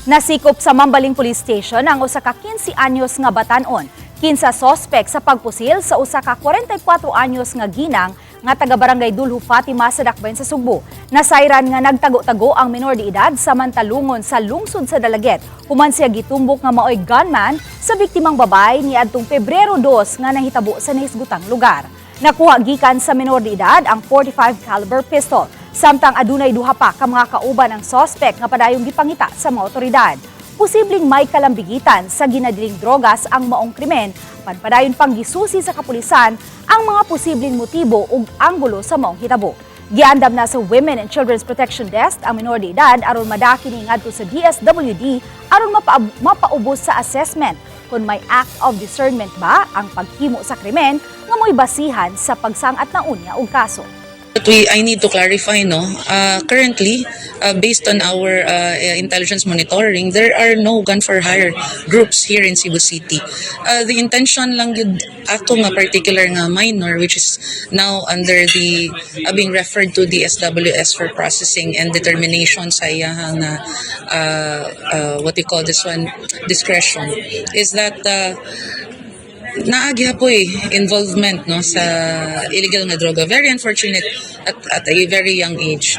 Nasikop sa Mambaling Police Station ang usa ka 15 anyos nga batan-on kinsa sospek sa pagpusil sa usa ka 44 anyos nga ginang nga taga Barangay Duljo Fatima sa Dakbayan sa Sugbo. Nasayran nga nagtago-tago ang minor de edad sa mantalungon sa lungsod sa Dalaguete. Human siya gitumbok nga maoy gunman sa biktimang babae niadtong Pebrero 2 nga nahitabo sa nahisgutang lugar. Nakuha gikan sa minor de edad ang 45 caliber pistol. Samtang adunay duha pa ka mga kauban ang sospek nga padayong gipangita sa mga otoridad. Posibleng may kalambigitan sa ginadiling drogas ang maong krimen, padayon pang gisusi sa kapulisan ang mga posibleng motibo ug anggulo sa maong hitabo. Giandam na sa Women and Children's Protection Desk ang minor de edad aron madaki ni ngadto sa DSWD aron mapaubos sa assessment kung may act of discernment ba ang paghimo sa krimen nga mo'y basihan sa pagsangat na unya og kaso. But I need to clarify, no? Currently, based on our intelligence monitoring, there are no gun for hire groups here in Cebu City. The intention lang yun ato nga particular nga minor, which is now under the being referred to the SWS for processing and determination sa iyahang what you call this one, discretion, is that naa gihapoy involvement, no, sa illegal nga droga. Very unfortunate at a very young age.